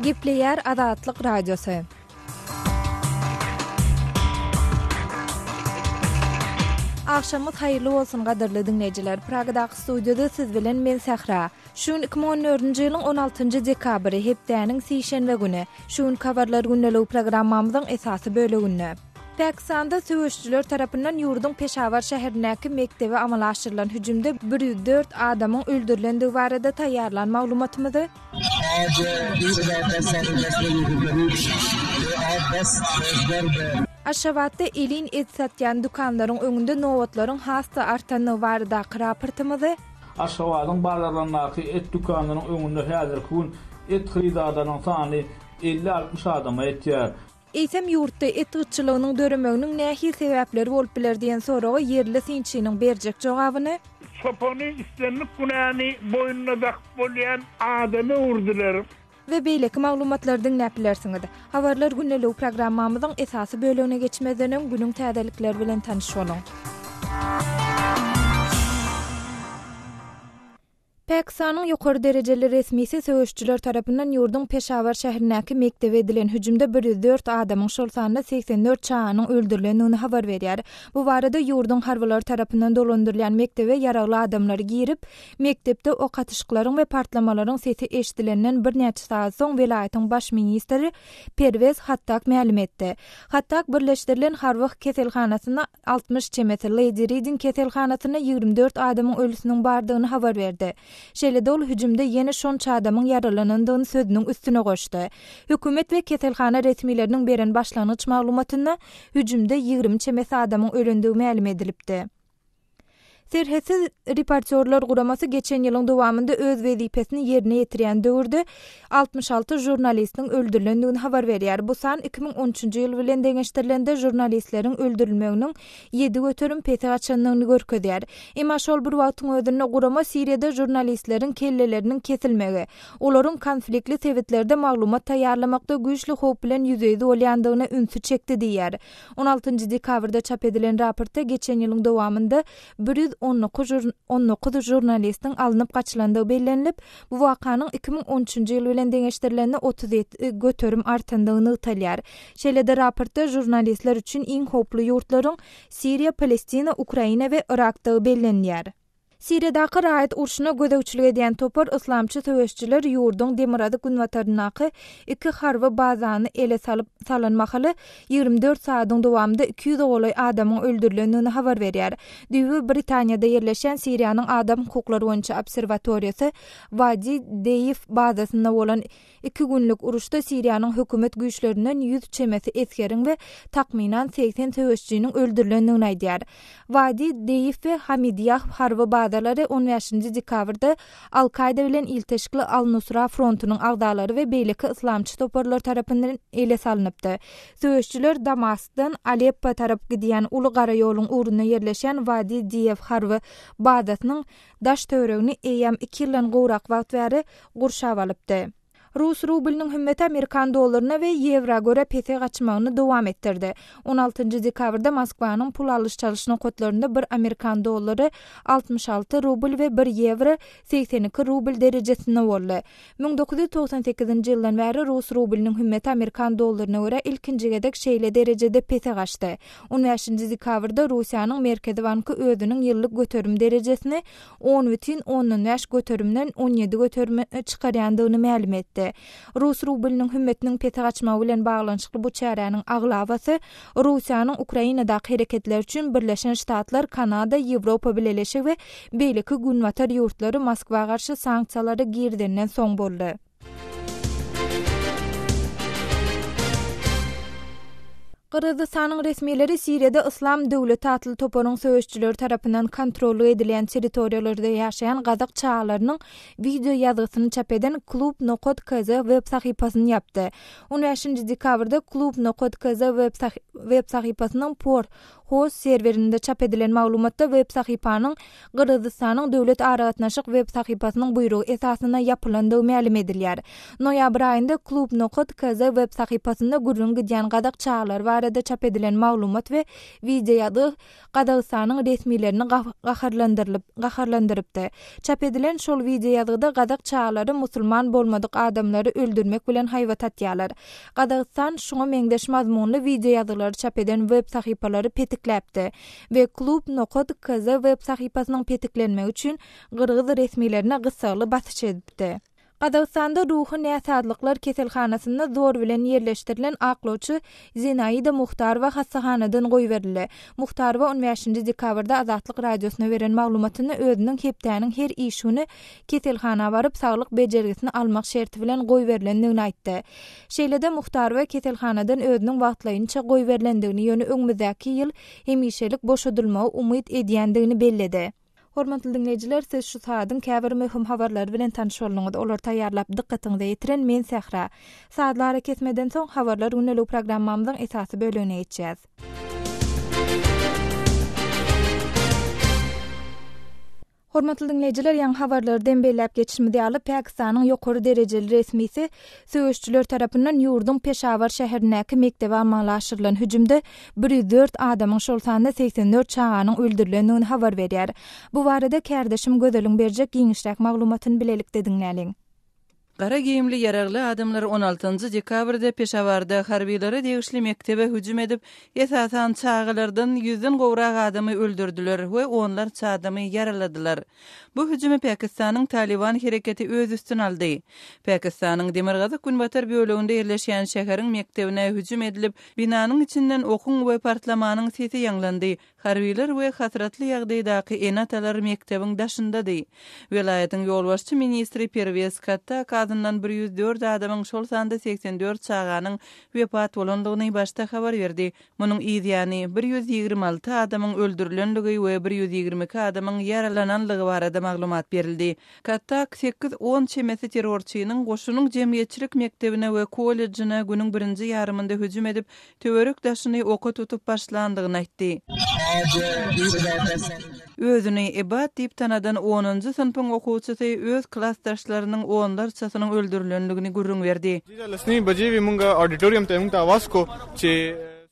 Gepleýär Azatlyk Radiosy. Agşamyňyz haýyrly bolsun gadyrly diňleýjiler. Pragadaky studiýada siz bilen men Sähra. Şu gün 2014-nji ýylyň 16-njy dekabry, hepdäniň sişenbe güni. Şu günki habarlar gündeligi programmamyzyň esasy böleginde. Pakistanda söweşijiler tarapyndan ýurduň Peşawar şäherindäki mekdebe amala aşyrylan hüjümde 104 adamyň öldürilendigi barada taýýarlan maglumatymyzy, Aşgabatda elin et satýan dükanlaryň öňünde nobatlaryň has-da artandygy baradaky raportymyzy, Aşgabadyň bazarlaryndaky et dükanlarynyň öňünde häzirki gün et hyrydarlarynyň sany elli-altmyş adama ýetýär. Eýsem, ýurtda et gytçylygynyň döremeginiň nähili sebäpleri bolup biler diýen soraga ýerli synçynyň berjek jogabyny, Çopany islendik günäni boýnuna dakyp bolýan adama öwürdiler. We beýleki maglumatlary diňläp bilersiňiz. Habarlar gündeligi programmamyzyň esasy bölegine geçmezden öň günüň täzelikleri bilen tanyş boluň. Pakistanyň ýokary derejeli resmisi söweşijiler tarapyndan ýurduň Peşawar şäherindäki mekdebe edilen hüjümde 104 adamyň, şol sanda 84 çaganyň öldürilendigini habar berýär. Bu barada ýurduň harbylary tarapyndan dolandyrylýan mekdebe ýaragly adamlar girip, mekdepde ok atyşyklaryň we partlamalaryň sesi eşidilenden birnäçe sagat soň welaýatyň baş ministri Perwez Hattak mälim etdi. Hattak birleşdirilen harby keselhanasynda 60 çemesi Lady Riding keselhanasynda 24 adamyň ölüsiniň bardygyny habar berdi. Şeýle-de ol hüjümde ýene şonça adamyň ýaralanandygyny sözüniň üstüne goşdy. Hökümet we keselhana resmileriniň beren başlangyç maglumatynda hüjümde 20 çemesi adamyň ölendigi mälim edilipdi. Serhetsiz reportýorlar guramasy geçen ýylyň dowamynda öz wezipesini ýerine ýetirýän döwürde 66 žurnalistiň öldürilendigini habar berýär. Bu san 2013-nji ýyl bilen deňeşdirilende žurnalistleriň öldürilmeginiň 7% pese gaçandygyny görkezýär. Emma şol bir wagtyň özünde gurama Siriýada žurnalistleriň kelleleriniň kesilmegi, olaryň konfliktli sebitlerde maglumat taýýarlamakda güýçli howp bilen ýüzbe-ýüz bolýandygyna ünsi çekdi diýýär. On altynjy dekabrda çap edilen raportda geçen ýylyň dowamynda 119 19 žurnalistiň alnyp gaçylandygy bellenilip, bu wakanyň 2013-nji ýyl bilen deňeşdirilende 37 göterim artandygy nygtalýar. Şeýle-de raportda žurnalistler üçin iň howply ýurtlaryň Siriýa, Palestina, Ukraina we Yrakdygy bellenilýär. Siriýadaky raýat urşuna gözegçilik edýän topar yslamçy söweşijiler ýurduň demirgazyk-günbataryndaky iki harby bazany ele salyp salan mahaly 24 sagadyň dowamynda 200 golaý adamyň öldürilendigini habar berýär. Düýbi Britaniýada ýerleşýän Siriýanyň adam hukuklary boýunça obserwatoriýasy Wadi Deýf bazasynda bolan Iki günlük uruşda Siriýanyň hökümet güýçlerinden ýüz çemesi esgeriň we takmynan 80 söweşijiniň öldürilendigini aýdýar. Wadi Deýf we Hamidiýah harby bazalary on bäşinji dekabrda Al-Kaýda bilen ilteşikli Al-Nusra frontunyň agzalary we beýleki yslamçy toparlar tarapyndan ele salnypdy. Söweşijiler Damaskdan Aleppo tarap gidýän uly gara ýoluň ugrunda ýerleşýän Wadi Deýf harby bazasynyň daş-töweregini eýýäm iki ýyldan gowrak wagt bäri gurşap alypdy. Rus rublynyň hümmeti amerikan dollaryna we ýewra görä pese gaçmagyny dowam etdirdi. On altynjy dekabrda Moskwanyň pul alyş-çalyş nokatlarynda bir amerikan dollary 66 rubl we bir ýewro 82 rubl derejesinde boldy. 1998-nji ýyldan bäri rus rublynyň hümmeti amerikan dollaryna görä ilkinji gezek şeýle derejede pese gaçdy. On bäşinji dekabrda Russiýanyň Merkezi banky özüniň ýyllyk göterim derejesini 10,5 göterimden 17 göterime çykarýandygyny mälim etdi. Rus rublynyň hümmetiniň pese gaçmagy bilen baglanyşykly bu çäräniň aglabasy Russiýanyň Ukrainadaky hereketleri üçin Birleşen Ştatlar, Kanada, Ýewropa Bileleşigi we beýleki günbatar ýurtlary Moskwa garşy sanksiýalary girizenden soň boldy. Gyrgyzystanyň resmileri Siriýada Yslam döwleti atly toparyň söweşijileri tarapyndan kontrollyk edilýän territoriýalarda ýaşaýan gazak çagalarynyň wideo ýazgysyny çap eden Klub nokat kz web sahypasyny ýapdy. On bäşinji dekabrda Klub nokat kz web sahypasynyň Por. Host serwerinde çap edilen maglumatda web sahypanyň Gyrgyzystanyň döwlet aragatnaşyk web sahypasynyň buýrugy esasynda ýapylandygy mälim edilýär. Noýabr aýynda Klub nokat kz web sahypasynda gürrüň gidýän gazak çagalary barada çap edilen maglumat we wideoýazgy Gazagystanyň resmilerini gaharlandyrylyp gaharlandyrypdy. Çap edilen şol wideoýazgyda gazak çagalary musulman bolmadyk adamlary öldürmek bilen haýbat atýarlar. Gazagystan şuňa meňzeş mazmunly wideoýazgylary çap eden web sahypalary petikläpdi we klub nokat kz web sahypasynyň petiklenmegi üçin gyrgyz resmilerine gyssagly basyş edipdi. Gazagystanda ruhy näsazlyklar keselhanasynda zor bilen ýerleşdirilen aklawçy Zinaida Muhtarowa hassahanadan goýberildi. Muhtarowa on bäşinji dekabrda Azatlyk Radiosyna beren maglumatynda özüniň hepdäniň her iş güni keselhana baryp saglyk bejergisini almak şerti bilen goýberilendigini aýtdy. Şeýle-de Muhtarowa keselhanadan özüniň wagtlaýynça goýberilendigini, ýöne öňümizdäki ýyl hemişelik boşadylmagy umyt edýändigini belledi. Hormatly diňleýjiler, siz şu saadyň käbir möhüm habarlary bilen tanyş bolduňyz. Olary taýýarlap dykgatyňyza ýetiren men Sähra. Sazly arakesmeden soň Habarlar gündeligi programmamyzyň esasy bölegine geçýäs. Hormatly diňleýjiler, ýaňy habarlardan belläp geçişimiz ýaly, Pakistanyň ýokary derejeli resmisi söweşijiler tarapyndan ýurduň Peşawar şäherindäki mekdebe amala aşyrylan hüjümde 104 adamyň, şol sanda 84 çaganyň öldürilendigini habar berýär. Bu barada kärdeşim Gözeliň berjek giňişräk maglumatyny bilelikde diňläliň. Gara geýimli ýaragly adamlar on altynjy dekabrda Peşawarda harbylara degişli mekdebe hüjüm edip, esasan çagalardan ýüzden gowrak adamy öldürdiler we onlarça adamy ýaraladylar. Bu hüjümi Pakistanyň Talyban hereketi öz üstüne aldy. Pakistanyň demirgazyk-günbatar böleginde ýerleşýän şäheriň mekdebine hüjüm edilip, binanyň içinden okuň we partlamanyň sesi ýaňlandy. Harbylar we hasratly ýagdaýdaky ene-atalar mekdebiň daşyndady. Welaýatyň ýolbaşçy ministri Perwez Kattak azyndan 104 adamyň, şol sanda 84 çaganyň wepat bolandygyny başda habar berdi. Munuň yz ýany, 126 adamyň öldürilenligi we 122 adamyň ýaralananlygy barada maglumat berildi. Kattak sekiz-on çemesi terrorçynyň goşunyň jemgyýetçilik mekdebine we kollejine günüň birinji ýarymynda hüjüm edip, töwerek daşyny oka tutup başlandygyny aýtdy. Özüni Ebad diýip tanadan onunjy synpyň okuwçysy öz klasdaşlarynyň onlarçasynyň öldürilendigini gürrüň berdi.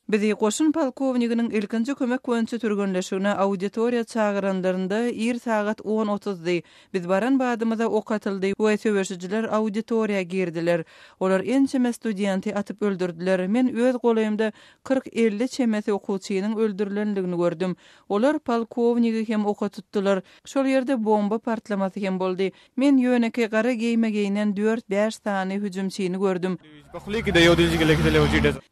Bizi goşun polkowniginiň ilkinji kömek boýunça türgenleşigine auditoriýa çagyranlarynda ir sagat on otuzdy. Biz baran badymyza ok atyldy we söweşijiler auditoriýa girdiler. Olar ençeme studenti atyp öldürdiler. Men öz golaýymda 40-50 çemesi okuwçynyň öldürilendigini gördüm. Olar polkownigi hem oka tutdular. Şol ýerde bomba partlamasy hem boldy. Men ýönekeý gara geýme geýnen dört-bäş sany hüjümçini gördüm.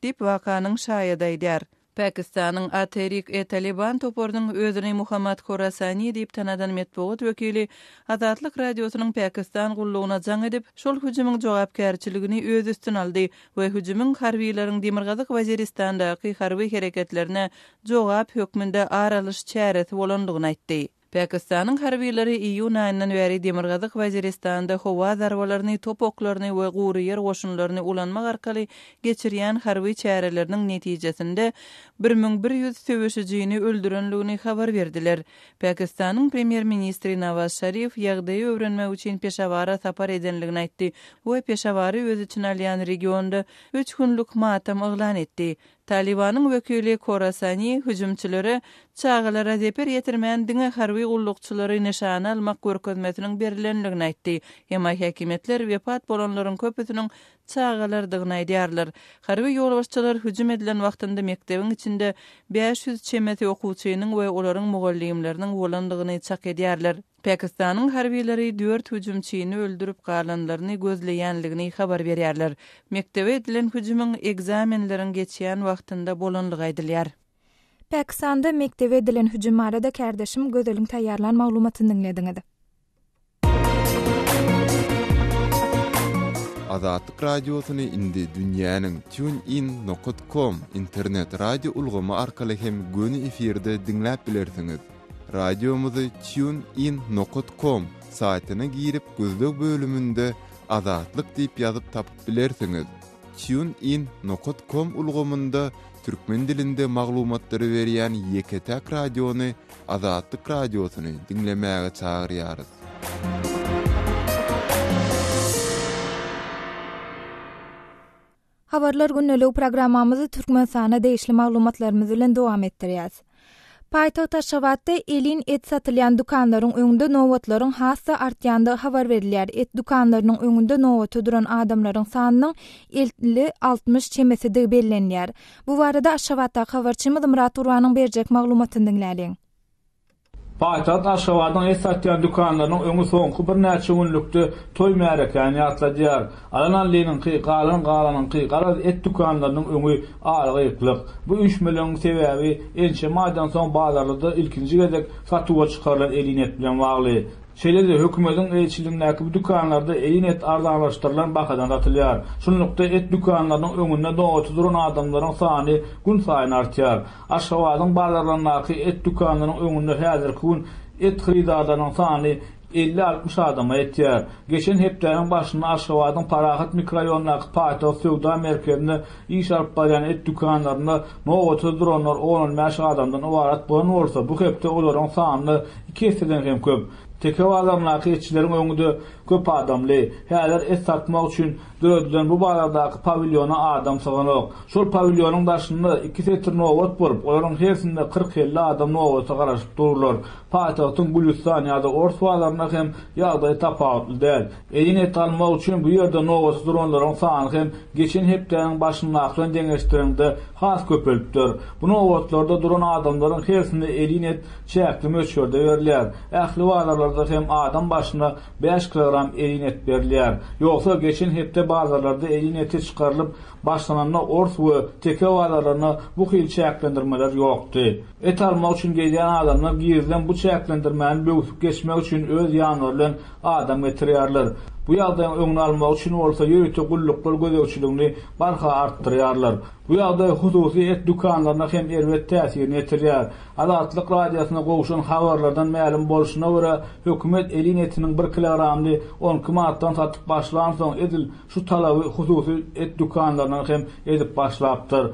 Diýip, wakanyň şaýady aýdýar. Pakistanyň Atehrik-e-Taliban toparynyň özüni Muhammad Horasani diýip tanadan metbugat wekili Azatlyk Radiosynyň Pakistan gullugyna jaň edip, şol hüjümiň jogapkärçiligini öz üstüne aldy we hüjümiň harbylaryň Demirgazyk Waziristandaky harby hereketlerine jogap hökmünde ar alyş çäresi bolandygyny aýtdy. Pakistanyň harbylary iýun aýyndan bäri Demirgazyk Waziristanda howa zarbalaryny, top oklaryny we gury ýer goşunlaryny ulanmak arkaly geçirýän harby çäreleriniň netijesinde 1100 söweşijini öldürendigini habar berdiler. Pakistanyň premýer-ministri Nawaz Şarif ýagdaýy öwrenmek üçin Peşawara sapar edendigini aýtdy we Peşawary öz içine alýan regionda üç günlük matam yglan etdi. Talybanyň wekili Korasani hüjümçilere çagalara zeper ýetirmän diňe harby gullukçylary nyşana almak görkezmesiniň berilendigini aýtdy. Emma häkimiýetler wepat bolanlaryň köpüsiniň çagalardygyny aýdýarlar. Harby ýolbaşçylar hüjüm edilen wagtynda mekdebiň içinde 500 çemesi okuwçynyň we olaryň mugallymlarynyň bolandygyny çak edýärler. Pakistanyň harbylary dört hüjümçini öldürip galanlaryny gözleýänligini habar berýärler. Mekdebe edilen hüjümiň ekzamenleriň geçýän wagtynda bolanlygy aýdylýar. Pakistanda mekdebe edilen hüjüm barada kärdeşim Gözeliň taýýarlan maglumatyny diňlediňiz. Azatlyk Radiosyny indi dünýäniň TuneIn nokat com internet radio ulgamy arkaly hem göni efirde diňläp bilersiňiz. Radiomyzy Tune In nokat kom saýtyna girip gözleg bölüminde Azatlyk diýip ýazyp tapyp bilersiňiz. Tune In nokat kom ulgamynda. Türkmen dilinde maglumatlary berýän ýeke-täk radiony Azatlyk Radiosyny diňlemäge çagyrýarys. Habarlar gündeligi programmamyzy Türkmenistana degişli maglumatlarymyz bilen dowam etdirýäs. Paýtagt Aşgabatda elin et satylýan dükanlaryň öňünde nobatlaryň has-da artýandygy habar berilýär. Et dükanlarynyň öňünde nobata duran adamlaryň sanynyň 50-60 çemesidigi bellenilýär. Bu barada Aşgabatdaky habarçymyz Myrat Gurbanyň berjek maglumatyny diňläliň. Paýtagt Aşgabadyň et satýan dükanlarynyň öňi soňky birnäçe günlükde toý-märekäni ýatladýar. Alan allynyňky, galan galanyňky, garaz et dükanlarynyň öňi aly-gyýyklyk. Bu üýşmeleňiň sebäbi ençeme aýdan soň bazarlarda ilkinji gezek satuwa çykarylan elin et bilen bagly. Şeýle-de, hökümetiň eýeçiligindäki bu dükanlarda elin et arzanlaşdyrylan bahadan satylýar. Şunlukda, et dükanlarynyň öňünde nobata duran adamlaryň sany günsaýyn artýar. Aşgabadyň bazarlaryndaky et dükanlarynyň öňünde häzirki gün et hyrydarlarynyň sany 50-60 adama ýetýär. Geçen hepdäniň başynda Aşgabadyň Parahat mikroraýonyndaky Paýtagt söwda merkezinde iş alyp barýan et dükanlarynda nobata duranlar on-on bäş adamdan ybarat bolan bolsa, bu hepde olaryň sany iki esseden hem köp. Teke bazaryndaky etçileriň öňi-de köp adamly. Häzir et satmak üçin döredilen bu bazardaky pawilýona adam syganok. Şol pawilýonyň daşynda iki setir nobat bolup, olaryň hersinde kyrk-elli adam nobata garaşyp durlar. Paýtagtyň Gülüstan ýa-da Ors bazarynda hem ýagdaý tapawutly däl. Elin et almak üçin bu ýerde nobata duranlaryň sany hem geçen hepdäniň başyndaky bilen deňeşdireniňde has köpelipdir. Bu nobatlarda duran adamlaryň hersine elin et çäkli möçberde berilýär. Ähli bazarlarda hem adam başyna bäş kilogram elin et berilýär. Ýogsa, geçen hepde bazarlarda elin eti çykarylyp başlananda ors we teke bazarlarynda bu hili çäklendirmeler ýokdy. Et almak üçin gelýän adamlar girizilen bu çäklendirmäni böwsüp geçmek üçin öz ýanlary bilen adam getirýärler. Bu ýagdaýyň öňüni almak üçin bolsa ýörite gulluklar gözegçiligini barha artdyrýarlar. Bu ýagdaý hususy et dükanlaryna hem erbet täsirini ýetirýär. Azatlyk Radiosyna gowşan habarlardan mälim bolşuna görä, hökümet elin etiniň bir kilogramyny 12 manatdan satyp başlansoň edil şu talaby hususy et dükanlaryndan hem edip başlapdyr.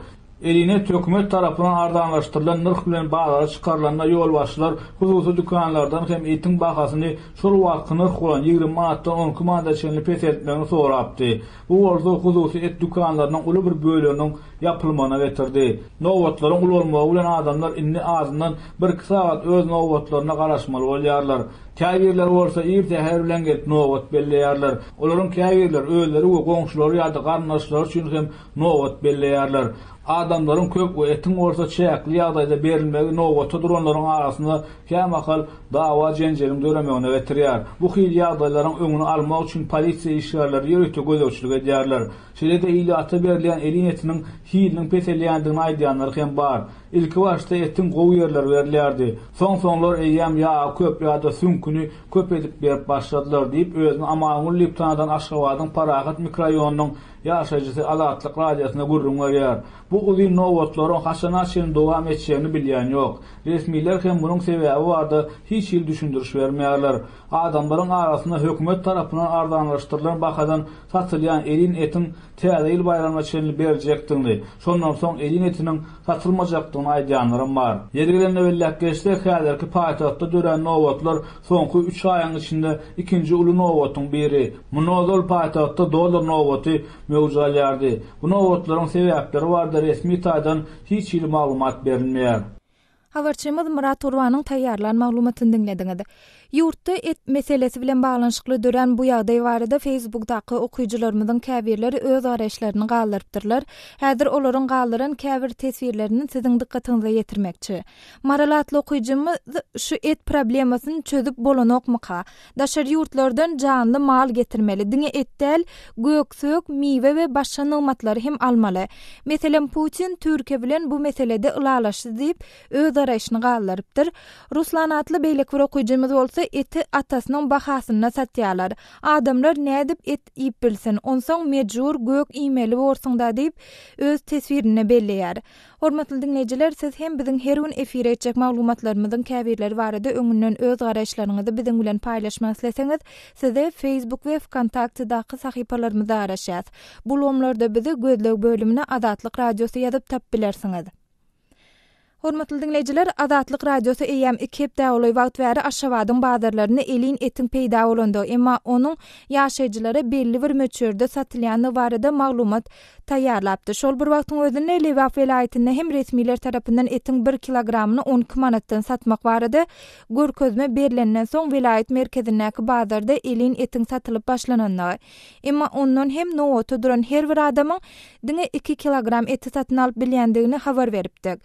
Elin et hökümet tarapyndan arzanlaşdyrylan nyrh bilen bazara çykarylanda ýolbaşçylar hususy dükanlardan hem etiň bahasyny şol wagtky nyrh bolan 20 manatdan 12 manada çenli peseltmegini sorapdy. Bu bolsa hususy et dükanlarynyň uly bir böleginiň ýapylmagyna getirdi. Nobatlaryň ulalmagy bilen adamlar indi azyndan birki sagat öz nobatlaryna garaşmaly bolýarlar. Käbirleri bolsa ir säher bilen gelip nobat belleýärler. Olaryň käbirleri özleri we goňşulary ýa-da garyndaşlary üçin hem nobat belleýärler. Adamlaryň köp we etiň bolsa çäkli ýagdaýda berilmegi nobata duranlaryň arasynda kämahal dawa-jenjeliň döremegine getirýär. Bu hili ýagdaýlaryň öňüni almak üçin polisiýa işgärleri ýörite gözegçilik edýärler. Şeýle-de ilata berilýän elin etiniň hiliniň peselýändigini aýdýanlar hem bar. Ilkibaşda etiň gowy ýerleri berilýärdi. Soň-soňlar eýýäm ýagy köp ýa-da süňküni köp edip berip başladylar diýip, özüni Amanguly diýip tanadan Aşgabadyň Parahat mikroraýonynyň ýaşaýjysy Azatlyk Radiosyna gürrüň berýär. Bu uzyn nobatlaryň haçana çenli dowam etjegini bilýän ýok. Resmiler hem munuň sebäbi barada hiç hili düşündiriş bermeýärler. Adamlaryň arasynda hökümet tarapyndan arzanlaşdyrylan bahadan satylýan elin etiň Täze ýyl baýramyna çenli beriljekdigini, şondan soň elin etiniň satylmajakdygyny aýdýanlaram bar. Ýeri gelende belläp geçsek, häzirki paýtagtda dörän nobatlar soňky üç aýyň içinde ikinji uly nobatyň biri. Mundan ozal paýtagtda dollar nobaty möwç alýardy. Bu nobatlaryň sebäpleri barada resmi taýdan hiç hili maglumat berilmeýär. Habarçymyz Myrat Gurbanyň taýýarlan maglumatyny diňlediňiz. Ýurtda et meselesi bilen baglanyşykly dörän bu ýagdaý barada Facebookdaky okyjylarymyzyň käbirleri öz garaýyşlaryny galdyrypdyrlar. Häzir olaryň galdyran käbir teswirlerini siziň dykgatyňyza ýetirmekçi. Maral atly okyjymyz şu et problemasyny çözüp bolanokmyka? Daşary ýurtlardan janly mal getirmeli. Diňe et däl, gök-sök, miwe we başga nygmatlary hem almaly. Meselem, Putin Türkiýe bilen bu meselede ylalaşdy diýip, öz garaýşyny galdyrypdyr. Ruslan atly beýleki bir okyjymyz bolsa. bolsa eti atasynyň bahasynda satýarlar. Adamlar nädip et iýip bilsin, onsoň mejbur gök iýmeli borsuň-da diýip, öz teswirinde belleýär. Hormatly diňleýjiler, siz hem biziň her gün efire etjek maglumatlarymyzyň käbirleri barada öňünden öz garaýyşlaryňyzy biziň bilen paýlaşmak isleseňiz, size Facebook we Wkontaktedaky sahypalarymyzda garaşýas. Bu ulgamlarda bizi gözleg bölümine Azatlyk Radiosy ýazyp tapyp bilersiňiz. Hormatly diňleýjiler, Azatlyk Radiosy eýýäm iki hepdä golaý wagt bäri Aşgabadyň bazarlarynda elin etiň peýda bolandygy, emma onuň ýaşaýjylara belli bir möçberde satylýandygy barada maglumat taýýarlapdy. Şol bir wagtyň özünde, Lebap welaýatynda hem resmiler tarapyndan etiň bir kilogramyny 12 manatdan satmak barada görkezme berlenden soň, welaýat merkezindäki bazarda elin etiň satylyp başlanandygy, Emma ondan hem nobata duran her bir adamyň diňe iki kilogram eti satyn alyp bilýändigini habar beripdik.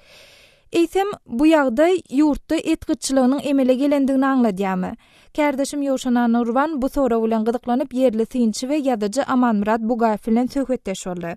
Eýsem, bu ýagdaý ýurtda et gytçylygynyň emele gelendigini aňladýarmy? Kärdeşim Ýowşan Annagurban bu sorag bilen gyzyklanyp, ýerli synçy we ýazyjy Amanmyrat Bugaýew bilen söhbetdeş boldy.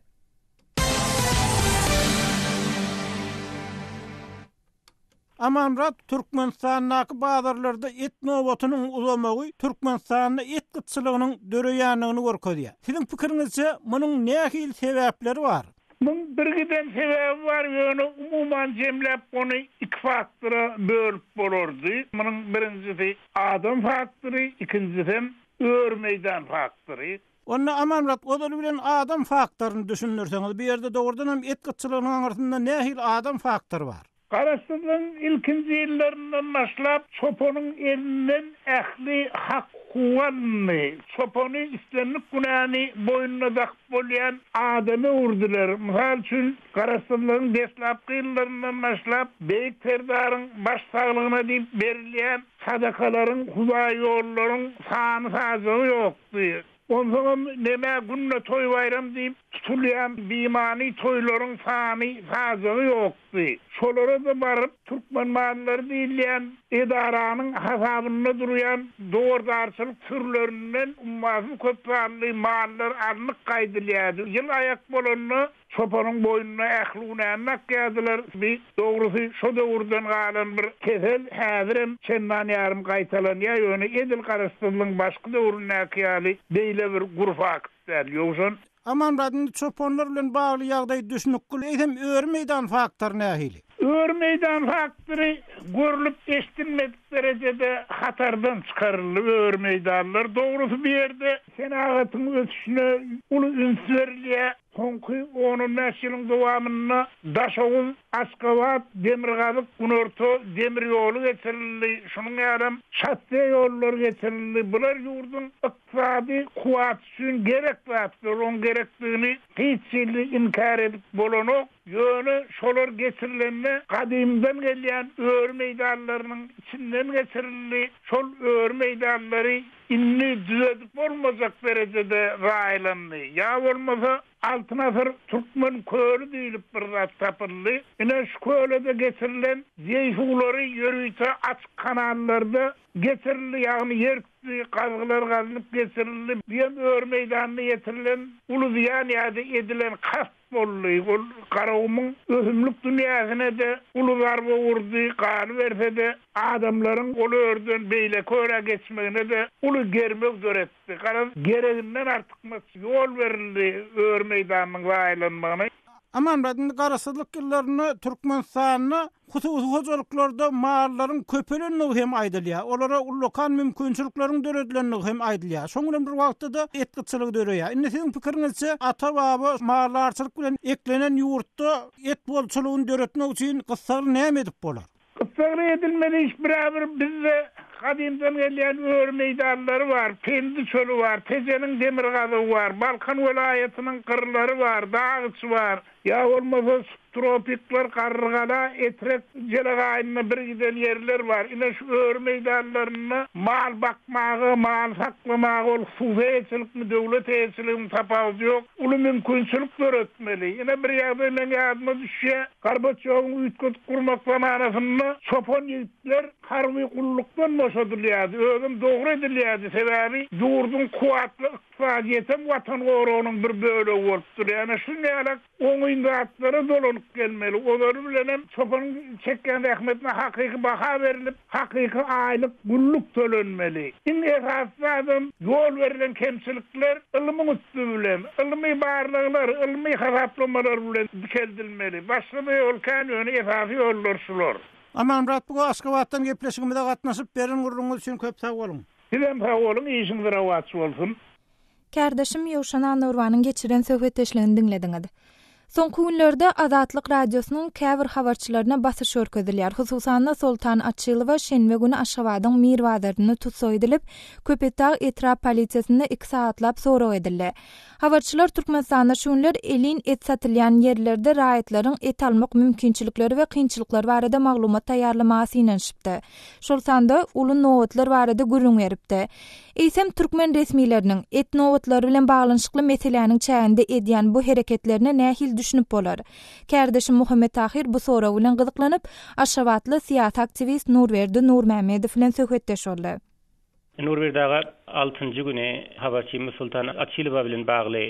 Amanmyrat, Türkmenistandaky bazarlarda et nobatynyň uzamagy Türkmenistanda et gytçylygynyň döreýändigini görkezýär. Siziň pikiriňizçe, munuň nähili sebäpleri bar? Muň birgiden sebäbi bar, ýöne umuman jemläp ony iki faktora bölüp bolardy. Munuň birinjisi adam faktory, ikinjisem ör-meýdan faktory. Onda Amanmyrat, ozaly bilen adam faktoryny düşündirseňiz, bu ýerde dogrudan hem et gytçylygynyň aňyrsynda nähili adam faktory bar? Garaşsyzlygyň ilkinji ýyllaryndan başlap çopanyň elinden ähli hak-hukugy alyndy. Çopany islendik günäni boýnuna dakyp bolýan adama öwürdiler. Mysal üçin, Garaşsyzlygyň deslapky ýyllaryndan başlap Beýik Serdaryň baş saglygyna diýip berilýän sadakalaryň, hudaýýollaryň sany-sajagy ýokdy. Onsoňam nämä günde toý-baýram diýip tutulýan bimany toýlaryň sany sajagy ýokdy. Şolara-da baryp, Türkmen mallary diýilýän edaranyň hasabynda durýan dowardarçylyk sürülerinden ummasyz köp sanly mallar alnyp gaýdylýardy. Ýyl aýak bolanda Çopanyň boýnuna ähli günäni dakýardylar. Bi, dogrusy, şo döwürden galan bir kesel häzirem çendan ýarym gaýtalanýar, ýöne edil garaşsyzlygyň başky döwründäki ýaly beýle bir gür fakt däl. Ýowşan. Amanmyrat, indi çopanlar bilen bagly ýagdaý düşnükli, eýsem öri meýdan faktory nähili? Öri meýdan faktory görlüp-eşdilmedik derejede hatardan çykaryldy öri meýdanlar. Dogrusy, bu ýerde senagatyň ösüşine uly üns berilýär. Soňky on-on bäş ýylyň dowamynda Daşoguz, Aşgabat, Demirgazyk, Günorta demir ýoly geçirildi, şunuň ýalam şosse ýollary geçirildi. Bular ýurduň ykdysady kuwwaty üçin gerek zatlar, oň gerekdigini hiç hili inkär edip bolanok. Ýöne şolar geçirilende gadymdan gelýän öri meýdanlarynyň içinden geçirildi. Şol öri meýdanlary Indi düzedip bolmajak derejede zaýalandy. Ýa bolmasa Altyn asyr türkmen köli diýlip bir zat tapyldy. Ine şu köle-de geçirilen zeý suwlary ýörite açyk kanallarda geçirildi, ýagny ýer üsti gazgylar gazylyp geçirildi. Bu hem öri meýdanyna ýetirilen uly zyýan ýa-da edilen kast Boldy. Ol Garagumuň ösümlik dünýäsine-de uly zarba urdy, galyberse-de, adamlaryň ol örden beýleki örä geçmegine-de uly germew döretdi. Garaz, gereginden artykmaç ýol berildi öri meýdanynyň zaýalanmagyna. Amanmyrat, indi Garaşsyzlyk ýyllarynda Türkmenistanda Hususy hojalyklarda mallaryň köpelendigi hem aýdylýar. Olara ullakan mümkinçilikleriň döredilendigi hem aýdylýar. Şonuň bilen bir wagtda-da et gytçylygy döreýär. Indi siziň pikiriňizçe, ata-baba maldarçylyk bilen eklenen ýurtda et bolçulygyny döretmek üçin gyssagly näme edip bolar? Gyssagly edilmeli iş birabir bizde gadymdan gelýän öri meýdanlary bar, Pendi çöli bar, Tejeniň demirgazygy bar, Balkan welaýatynyň gyrlary bar, dag içi bar. Ýa bolmasa subtropikler Garrygala, Etrek jelegaýynda bir giden ýerler bar. Ine şu öri meýdanlarynda mal bakmaga, mal saklamaga ol hususy eýeçilikmi, döwlet eýeçiligimi tapawudy ýok, uly mümkinçilik döretmeli. Ine bir ýagdaý meň ýadyma düşýär. Gorbaçýowyň üýtgedip gurmak zamanasynda çopan ýigitler harby gullukdan boşadylýardy. Özem dogry edilýärdi. Sebäbi ýurduň kuwwatly. Ykdysadyýetem Watan goragynyň bir bölegi bolup durýar. Ýöne şunýalak oňyn zatlara dolanyp gelmeli. Ozaly bilenem çopanyň çekýän zähmetine hakyky baha berlip, hakyky aýlyk, günlük tölenmeli. Iň esasy zadam ýol berlen kemçilikler ylmyň üsti bilen, ylmy barlaglar, ylmy hasaplamalar bilen dikeldilmeli. Başga-da ýol kän, ýöne esasy ýollar şular. Amanmyrat buga Aşgabatdan gepleşigimize gatnaşyp beren gürrüňiňiz üçin köp sag boluň. Sizem sag boluň işiňiz rowaç bolsun. Kärdeşim Ýowşan Annagurbanyň geçiren söhbetdeşligini diňlediňiz. Soňky günlerde Azatlyk Radiosynyň käbir habarçylaryna basyş görkezilýär. Hususan-da, Soltan Açylowa şenbe güni Aşgabadyň Mir bazarynda tussag edilip, Köpetdag etrap polisiýasynda iki sagatlap sorag edildi. Habarçylar Türkmenistanda şu günler elin et satylýan ýerlerde raýatlaryň et almak mümkinçilikleri we kynçylyklary barada maglumat taýýarlamaga synanyşypdy. Şol sanda uly nobatlar barada gürrüň beripdi. Eýsem, türkmen resmileriniň et nobatlary bilen baglanyşykly meseläniň çäginde edýän bu hereketlerine nähili düşünip bolar? Kärdeşim Muhammet Tahyr bu sorag bilen gyzyklanyp, aşgabatly syýasy aktiwist Nurberdi Nurmämmedow bilen söhbetdeş boldy. Nurberdi aga, altynjy güni habarçymyz Sultan Açylowa bilen bagly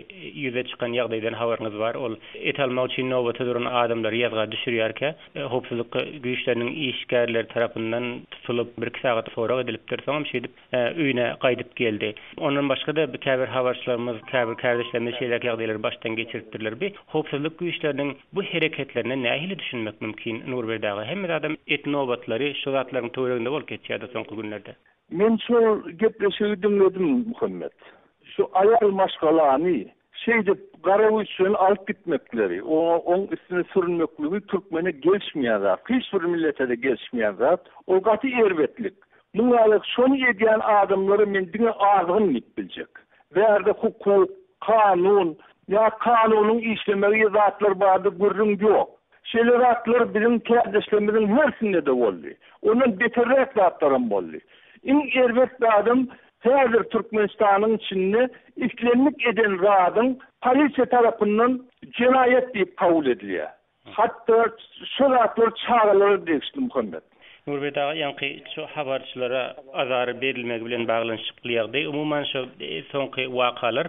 ýüze çykan ýagdaýdan habaryňyz bar. Ol et almak üçin nobata duran adamlary ýazga düşürýärkä, howpsuzlyk güýçleriniň işgärleri tarapyndan tutulyp, birki sagat sorag edilipdir. Soňam şeýdip öýüne gaýdyp geldi. Ondan başga-da käbir habarçylarymyz, käbir kärdeşlerimiz şeýleräk ýagdaýlary başdan geçiripdirler. Bi howpsuzlyk güýçleriniň bu hereketlerine nähili düşünmek mümkin, Nurberdi aga? Hemme zadam et nobatlary şu zatlaryň töwereginde bolup geçýärdi soňky günlerde. Men şol gepleşigi diňledim, Muhammet. Şu aýal maşgalany şeýdip gara güýç bilen alyp gitmekleri, oňa oň üstüne sürünmekligi türkmene gelişmeýän zat, hiç bir millete-de gelişmeýän zat. Ol gaty erbetlik. Muň ýaly şony edýän adamlara men diňe azgyn diýip biljek. Bärde hukuk, kanun, ýa kanunyň işlemegi zatlar barada gürrüň ýok. Şeýle zatlar biziň kärdeşlerimiziň hersinde-de boldy. Ondan beterräk zatlaram boldy. Iň erbet zadam häzir Türkmenistanyň içinde islendik eden zadyň polisiýa tarapyndan jenaýat diýip kabul edilýär. Hatda şo zatlar çagalara degişli Muhammet. Nurberdi aga ýaňky şu habarçylara azar berilmegi bilen baglanyşykly ýagdaý umuman şu soňky wakalar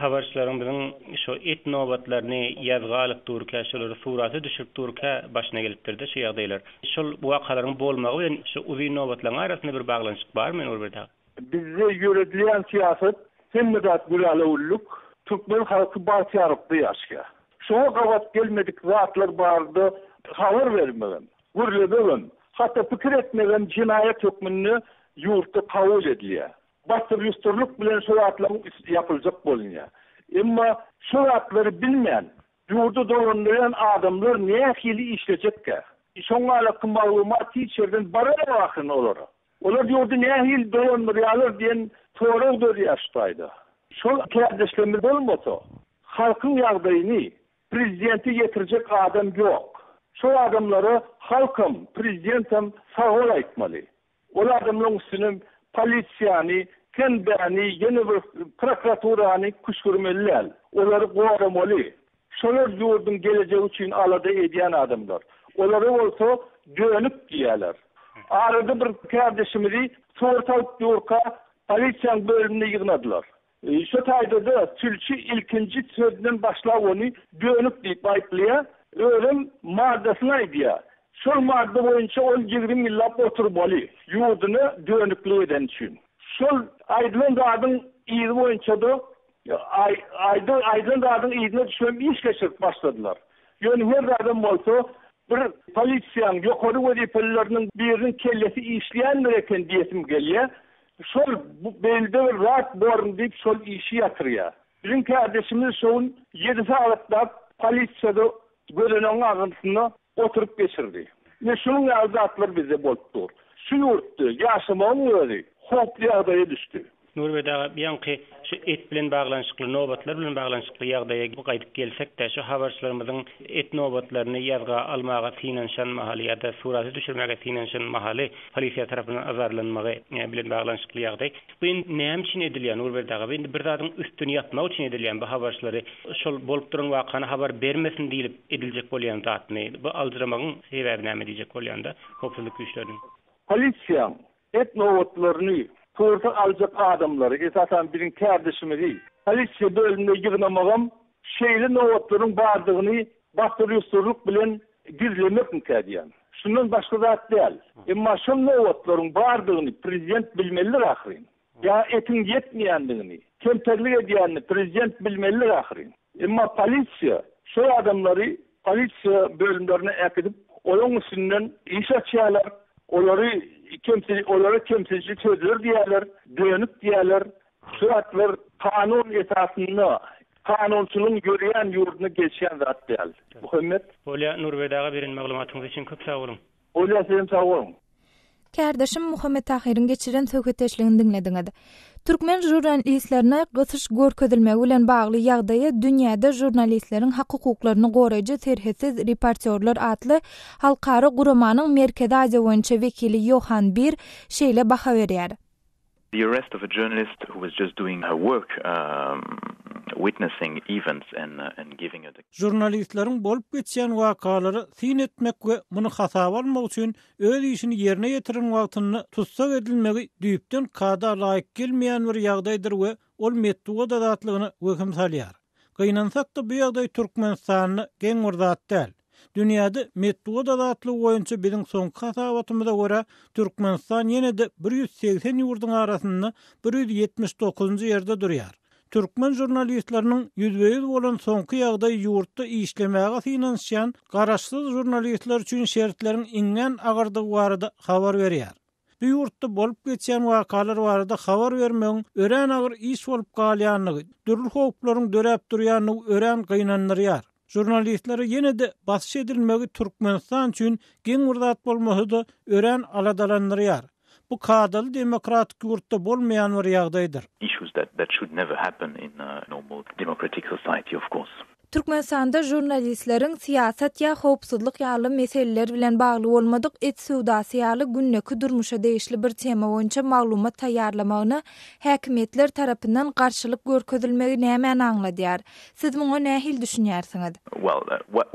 habarçylaryň biziň şu et nobatlaryny ýazga alyp durka şolary surata düşürip durka başyna gelipdirde şu ýagdaýlar. Şol wakalaryň bolmagy bilen şu uzyn nobatlaryň arasynda bir baglanyşyk barmy Nurberdi aga? Bizde ýöredilýän syýasat hemme zat gülala-güllük, türkmen halky bagtyýarlykda ýaşaýar. Şoňa gabat gelmedik zatlar barada habar bermegem, gürlemegem, hatda pikir etmegem jenaýat hökmünde ýurtda kabul edilýär. Bassyr-ýussurlyk bilen şo zatlaryň üsti ýapyljak bolunýar. Emma şo zatlary bilmän, ýurdy dolandyrýan adamlar nähili işlejekkä? Şoň baradaky maglumat hiç ýerden baranok ahyryn olara. Olar ýurdy nähili dolandyrýarlar diýen sorag dörýär şu taýda. Şol kärdeşlerimiz bolmasa, halkyň ýagdaýyny prezidente ýetirjek adam ýok. Şol adamlara halkam, prezidentem sagbol aýtmaly. Ol adamlaryň üstüne polisiýany, FNB-ni, ýene bir prokuraturany küşgürmeli däl. Olary goramaly. Şolar ýurduň gelejegi üçin alada edýän adamlar. Olara bolsa dönük diýýärler. Arada bir kärdeşimizi surat alyp durka polisiýaň bölümine ýygnadylar. Şo taýda-da sülçi ilkinji sözünden başlap ony dönük diýip aýyplaýar. Özem maddasyny aýdýar. Şol madda boýunça ol 20 ýyllap oturmaly, ýurduna dönüklik edeni üçin. Şol aýdylan zadyň yzy boýunça-da Aýdyň aýdylan zadyň yzyna düşübem iş geçirip başladylar. Ýöne her zadam bolsa bir polisiýaň ýokary wezipelileriniň biriniň kellesi işleýändir eken diýesim gelýär. Şol beýlde bir zat bormy diýip şol işi ýatyrýar. Biziň kärdeşimiz şo gün ýedi sagatlap polisiýada gözenegiň aňyrsynda oturyp geçirdi. Ine şunuň ýaly zatlar bizde bolup dur. Şu ýurtda ýaşamagyň özi howply ýagdaýa düşdi. Nurberdi aga, ýaňky şu et bilen baglanyşykly, nobatlar bilen baglanyşykly ýagdaýa gaýdyp gelsek-de, şu habarçylarymyzyň et nobatlaryny ýazga almaga synanyşan mahaly ýa-da surata düşürmäge synanyşan mahaly polisiýa tarapyndan yzarlanmagy bilen baglanyşykly ýagdaý. Bu indi näme üçin edilýär, Nurberdi aga? Bu indi bir zadyň üstüni ýapmak üçin edilýän bu habarçylary şol bolup duran wakany habar bermesin diýlip ediljek bolýan zatmy? Bu aljyramagyň sebäbi näme diýjek bolýanda howpsuzlyk güýçleriniň? Polisiýaň et nobatlaryny. Torta aljak adamlary, esasan biziň kärdeşimizi polisiýa bölümine ýygnamagam şeýle nobatlaryň bardygyny bassyr-ýussurlyk bilen gizlemekmikä diýýän. Şundan başga zat däl. Emma şol nobatlaryň bardygyny prezident bilmelidir ahyryn. Ýa etiň ýetmeýändigini, kemterlik edýänini prezident bilmelidir ahyryn. Emma polisiýa şol adamlary polisiýa bölümlerine äkidip, olaň üstünden iş açýarlar, olary kemsi olara kemsidiji sözler diýýärler, dönük diýýärler. Şu zatlar kanun esasynda, kanunçylygyň ýöreýän ýurdunda gelişýän zat däl. Muhammet. Bolýa, Nurberdi aga beren maglumatyňyz üçin köp sag boluň. Bolýa sizem sag boluň. Kärdeşim Muhammet Tahyryň geçiren söhbetdeşligini diňlediňiz. Türkmen žurnalistlerine gysyş görkezilmegi bilen bagly ýagdaýa dünýäde žurnalistleriň hak-hukuklaryny goraýjy Serhetsiz reportýorlar atly halkara guramanyň Merkezi Aziýa boýunça wekili Ýohan Bir şeýle baha berýär. The arrest of a journalist who was just doing her work, witnessing events and giving a. Žurnalistleriň bolup geçýän wakalara syn etmek we muny hasaba almak üçin öz işini ýerine ýetiren wagtynda tussag edilmegi düýpden kada laýyk gelmeýän bir ýagdaýdyr we ol metbugat azatlygyna wehim salýar. Gynansak-da bu ýagdaý Türkmenistanda geň bir zat däl. Dünýäde metbugat azatlygy boýunça biziň soňky hasabatymyza görä, Türkmenistan ýene-de 180 ýurduň arasynda 179-njy ýerde durýar. Türkmen žurnalistleriniň ýüzbe-ýüz bolan soňky ýagdaýy ýurtda işlemäge synanyşýan garaşsyz žurnalistler üçin şertleriň iňňän agyrdygy barada habar berýär. Bu ýurtda bolup geçýän wakalar barada habar bermegiň örän agyr iş bolup galýandygy, dürli howplaryň döräp durýandygy örän gynandyrýar. Žurnalistlere ýene-de basyş edilmegi Türkmenistan üçin geň bir zat bolmasa-da, örän aladalandyrýar. Bu kadaly demokratik ýurtda bolmaýan bir ýagdaýdyr. Issues that that should never happen in a normal democratic society of course. Türkmenistanda žurnalistleriň syýasat ýa howpsuzlyk ýaly meseleler bilen bagly bolmadyk et söwdasy ýaly gündeki durmuşa degişli bir tema boýunça maglumat taýýarlamagyna häkimiýetler tarapyndan garşylyk görkezilmegi nämäni aňladýar? Siz muňa nähili düşünýärsiňiz? Well,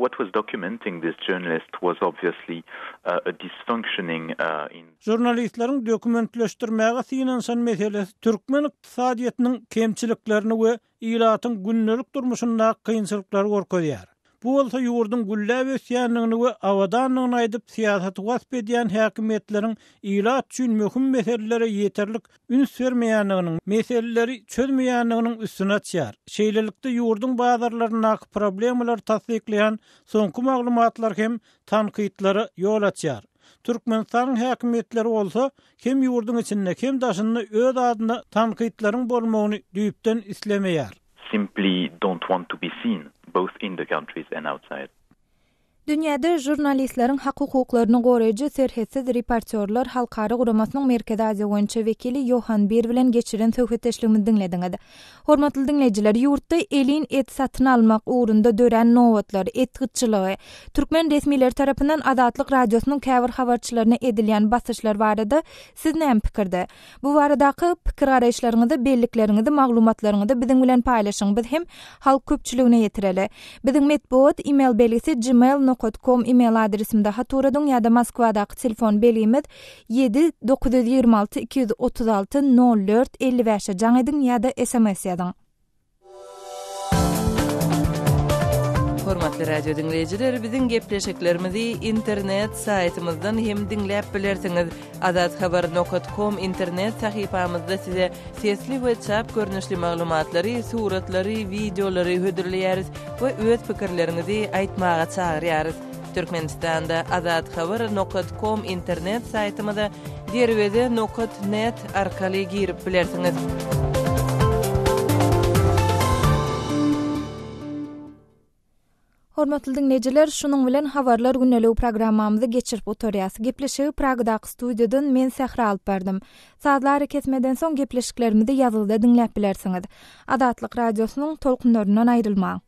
what was documenting this journalist was obviously a dysfunctioning in. Žurnalistleriň dokumentleşdirmäge synanyşan meselesi türkmen ykdysadyýetiniň kemçiliklerini we ilatyň gündelik durmuşyndaky kynçylyklary görkezýär. Bu bolsa ýurduň gülläp ösýändigini we abadandygyny aýdyp syýasaty wasp edýän häkimiýetleriň ilat üçin möhüm meselelere ýeterlik üns bermeýändiginiň, meseleleri çözmeýändiginiň üstüni açýar. Şeýlelikde ýurduň bazarlaryndaky problemalary tassyklaýan soňky maglumatlar hem tankytlara ýol açýar. Türkmenistanyň häkimiýetleri bolsa hem ýurduň içinde, hem daşynda öz adyna tankytlaryň bolmagyny düýpden islemeýär. Simply don't want to be seen, both in the countries and outside. Dünýäde žurnalistleriň hak-hukuklaryny goraýjy Serhetsiz reportýorlar halkara guramasynyň Merkezi Aziýa boýunça wekili Ýohan Bir bilen geçiren söhbetdeşligimizi diňlediňiz. Hormatly diňleýjiler, ýurtda elin et satyn almak ugrunda dörän nobatlar, et gytçylygy, türkmen resmileri tarapyndan Azatlyk Radiosynyň käbir habarçylaryna edilýän basyşlar barada siz näme pikirde? Bu baradaky pikir-garaýyşlaryňyzy, bellikleriňizi, maglumatlaryňyzy biziň bilen paýlaşyň, biz hem halk köpçüligine ýetireli. Biziň metbugat email belgisi gmail nokat kom email adresimde hat ugradyň ýa-da Moskwadaky telefon belgimiz 7 926 236 04 55-e jaň ediň ýa-da sms ýazyň. Hormatly radio diňleýjiler, biziň gepleşiklerimizi internet saýtymyzdan hem diňläp bilersiňiz. Azathabar nokat kom internet sahypamyzda size sesli we çap görnüşli maglumatlary, suratlary, wideolary hödürleýäris we öz pikirleriňizi aýtmaga çagyrýarys. Türkmenistanda Azathabar nokat kom internet saýtymyza Derweze nokat net arkaly girip bilersiňiz. Hormatly diňleýjiler, şunuň bilen Habarlar gündeligi programmamyzy geçirip gutarýas. Gepleşigi Pragadaky studiýadan men Sähra alyp bardym. Sazly arakesmeden soň gepleşiklerimizi ýazgyda diňläp bilersiňiz. Azatlyk Radiosynyň tolkunlaryndan aýrylmaň.